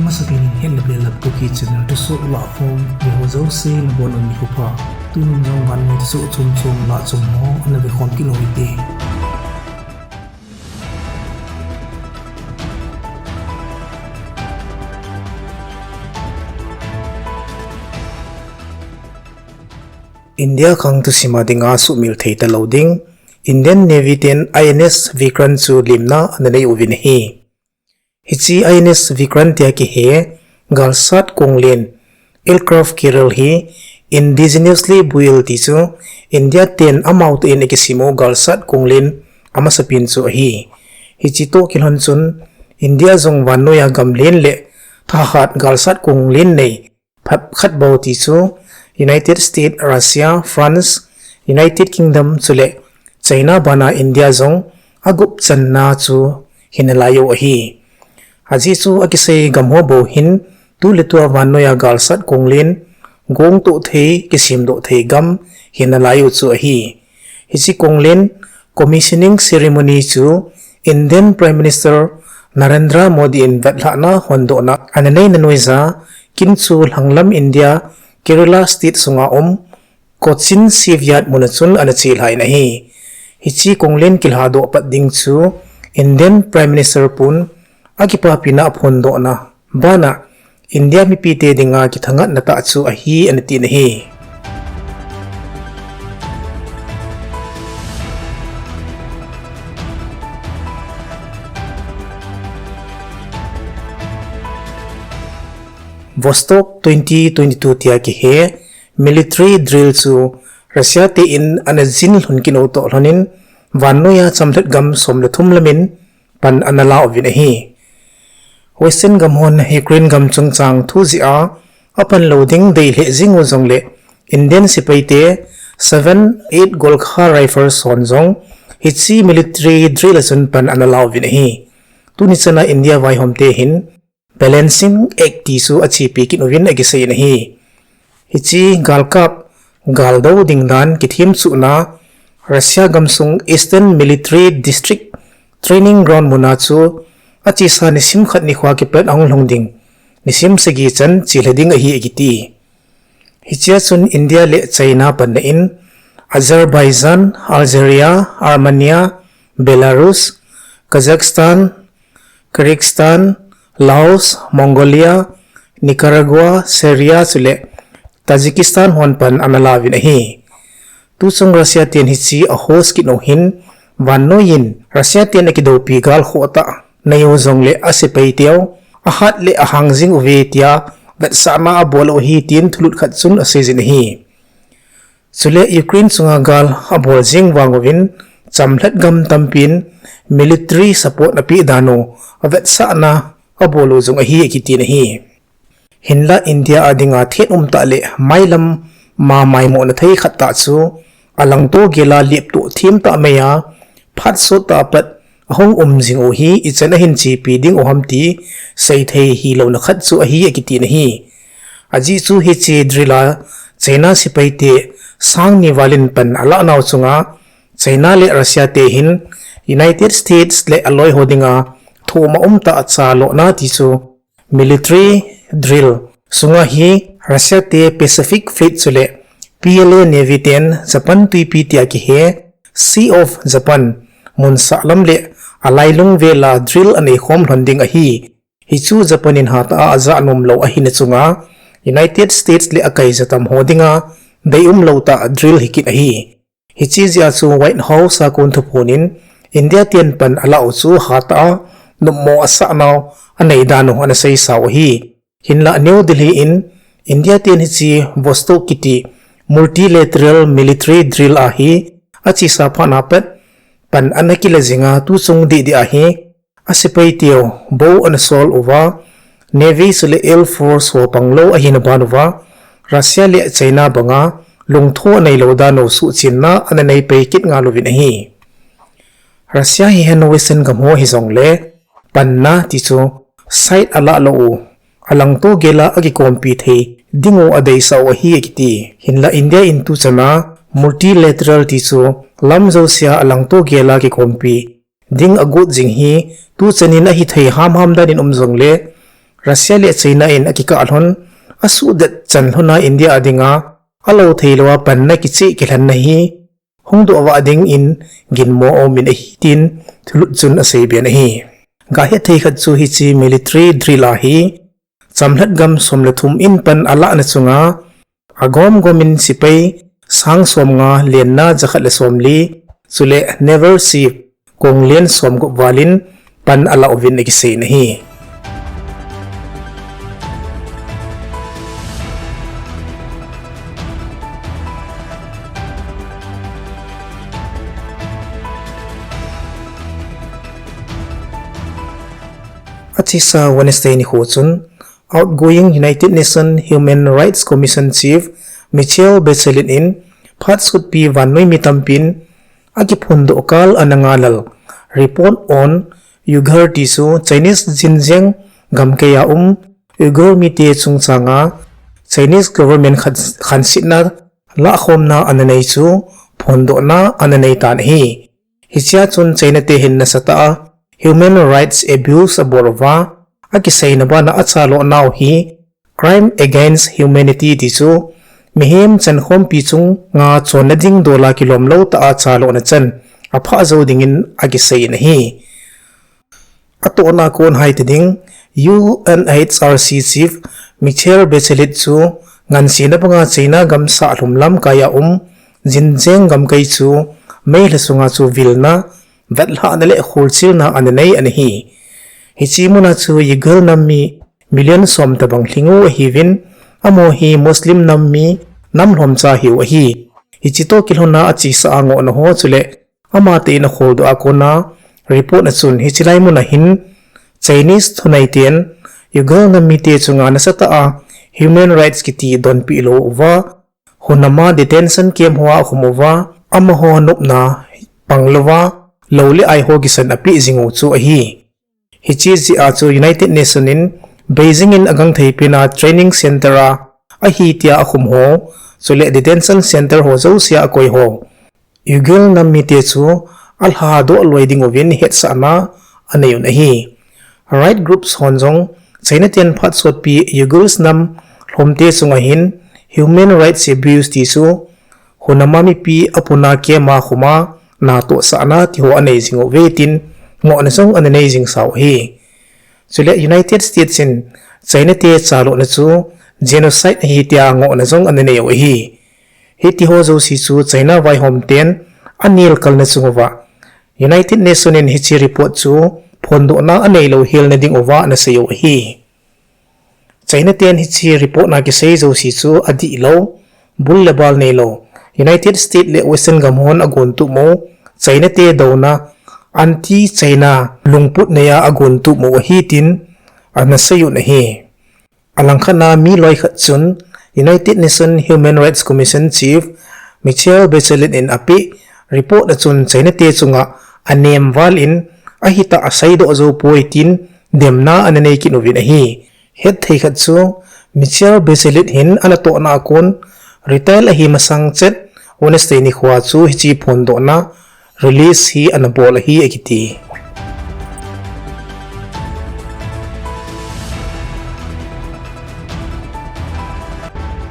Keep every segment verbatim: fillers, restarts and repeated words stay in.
Masapen in Hetna Belap Kuki channel thusoh lahkhom, eiho jouse nabonun nikho pha. Tunin jong vannoi thusoh chomchom lah chom ho ana vekhom kit u hite. India khang thusim a dinga suhmil thei talou ding, Indian Navy ten I N S Vikrant chu limna ana nei uvin ahi. Hiche I N S Vikrant tia kihe galsat konglen, aircraft carrier hi indigenously built ti chu India ten amautah in akisem u galsat konglen amasapen chu ahi. Hiche toh kilhon chun India jong vannoiya gamlen le thahat galsat konglen nei phabep khat bou ti chu United States, Russia, France, United Kingdom chule China bana India jong agup channa chu hinalai u ahi. Ajeh chu akisei gam ho bou hin tuletua vannoiya galsat konglen gongtoh thei, kisemdoh thei gam hinalai u chu ahi. Hiche konglen commissioning ceremony chu Indian Prime Minister Narendra Modi in vetlhahna hondohna ana neina noiya kin chu lhanglam India Kerala State sunga um Cochin shipyard muna chun ana chelhah in ahi. Hiche konglen kilhadoh pat ding chu Indian Prime Minister pun akipapina aphondohna bana India mipite dinga kithangatna tah chu ahi ana tin ahi. Vostok twenty twenty-two tia kihe military drill chu Russia te in ana jin lhon kit u toh lhonin vannoiya chamlhat gam som le thum lamin pan ana la uvin ahi. Western gam hon Ukraine gam chungchang thu jeh a apan lou ding dei lheh jing u jongle Indian sepaite seven eight Gorkha Rifles hon jong hiche military drill a chun pan ana la uvin ahi. Tuni chana India vaihomte hin Balancing Act ti chu achepi kit uvin akisei in ahi. Hiche galkap, galdou ding dan kithemchuhna Russia gamsung Eastern Military District Training Ground muna chu achesa nisim khat nikho kipat ahung lhung ding nisim sagi chan chelha ding ahi akiti. Hichea chun India le China panna in Azerbaijan, Algeria, Armenia, Belarus, Kazakhstan, Kyrgyzstan, Laos, Mongolia, Nicaragua, Syria chule Tajikistan hon pan ana lauvin ahi. Tuchung Russia ten hiche a host kit u hin, vannoiyin Russia ten akidoupi gal khohtah nei u jongle asepai teu ahat le ahang jing uve tia vetsahna abol u ahi tin thulut khat chun aseijin ahi. Chule Ukraine chunga gal abol jing vang uvin chamlhat gam tampin military support apeh dan u avetsahna abol u jong ahi akitin ahi. Hinla India a dinga thet umtah le mailam ma maimohna thei khat tah chu alangto gela leptoh themtah maiya phat sottah apat ahung um jing u hi ichan ahin chepi ding u ham ti seithei hilouna khat chu ahi akitin ahi. Ajeh chu hiche drill a China sepaite sangni valin pan alah nau chunga China le Russia te hin United States le aloiho dinga thoma umtah achalohna ti chu military drill sunga hi Russia te Pacific Fleet chule P L A Navy ten Japan twipi tia kihe Sea of Japan mun sahlam le alailung vela drill aneikhom lhon ding ahi. Hichu Japan in hatah a ajah nomlou ahina chunga United States le akaija tamho dinga deium lou tah drill hikit ahi. Hiche jeh a chu White House a kon thuphon in India ten pan alah u chu hatah a nopmo asah nau anei dan u ana seisau ahi. Hinla New Delhi in India ten hiche Vostok kiti multilateral military drill a hi achesa phatna pat pan ana kila jinga tuchung dehdeh a hi asepai teu bou ana sol uva, Navy chule Air Force ho panglou ahina ban uva, Russia le China banga lungtho aneilou dan u suhchenna ana neipai kit ngal uvin ahi. Russia hihen Western gamho hijongle panna ti chu side alah lou u, alangto gela akikompi thei ding u adeisah u ahi akiti. Hinla India in tuchana multilateral ti chu lam jousea alangto gela kikompi ding agot jing hi tuchanin ahithei hamham danin um jongle Russia le China in akikah lhon, asuhdet chan lhona India a dinga alou theilouva panna kicheh kilhenna hi hungdoh vah dingin ginmo aumin ahi tin thulut chun aseiben ahi. Gahet thei khat chu hiche military drill a hi chamlhat gam som le thum in pan alahna chunga agom gomin sepai sang somnga lenna jakhat le somli chule naval ship konglen somgup valin pan alah uvin akisei in ahi. Achesa Wednesday nikho chun, outgoing United Nations Human Rights Commission Chief Michelle Bachelet in phat sotpi vannoi mi tampin akiphondoh kal ana ngalal Report on Uyghur ti chu Chinese Xinjiang gamkaiya um Uyghur mite chungchanga Chinese government khan, khansetna lahkhomna ana nei chu phondohna ana nei tan ahi. Hichea chun China te hin nasatah a human rights abuse abol uva, akiseina bana achalohnau hi crime against humanity ti chu mihem chankhompi chunga chonna ding dola kilomlou tah a chalohna chan aphah jou dingin akisei in ahi. Atohna kon hai ti ding, U N H R C Chief Michelle Bachelet chu ngansena banga China gam sahlum lamkaiya um Xinjiang gamkai chu May lha sunga chu vilna vetlhahna le kholchilna ana nei ana hi. Hiche muna chu Uyghur nam mi million som tobang lhingu ahiuvin, amaho hi Muslim nam mi nam lhomcha hiu ahi. Hiche toh kilhona achesa a ngohna ho chule amate in akholdoh a kona report na chun hiche lai muna hin Chinese thuneiten Uyghur nam mite chunga nasatah a human rights kiti donpeh lou uva, hunama detention camp hoa akhum uva, amaho nopna panglouva, lou le ai ho kisan apeh jing u chu ahi. Hiche jeh a chu United Nation in Beijing in agangthei pena training center a ahi tia akhum ho, chule detention center ho jousea akoi ho Uyghur nam mite chu alhadoh loi dinguvin hetsahna anei un ahi. Right groups hon jong China ten phat sotpi Uyghurs nam lhomte chunga hin human rights abuse ti chu hunama mipi apuna camp a khuma natohsahna tiho anei jing uve tin ngohna jong ana nei jing sau ahi. Chule United States in China te chalohna chu genocide ahi tia ngohna jong ana nei u ahi. Hitiho jouse chu China vaihom ten anelkalna chung uva United Nation in hiche report chu phondohna anei lou helna ding uva ana sei u ahi. China ten hiche report na kisei jouse chu adihlou, bul le bal neilou, United States le Western gam hon agontup u, China te douna, anti China lungput neiya agontup u ahi tin ana sei un ahi. Alangkhat na mi loikhat chun United Nations Human Rights Commission Chief Michelle Bachelet in apeh report a chun China te chunga anem val in ahitah a seidoh jou poi tin demna ana nei kit uvin ahi. Hetthei khat chu Michelle Bachelet hin anatohna a kon retire ahi masang chet Wednesday nikhoa chu hiche phondohna release hi ana bol ahi akiti.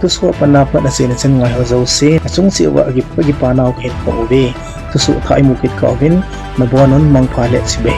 Thusoh a pat na pat achaina chan ngai ho jouse, achung cheh uva akipa, akipa nau kahin phong uve. Thusoh thah imu kit kah uvin, nabonun mangpha le chibai.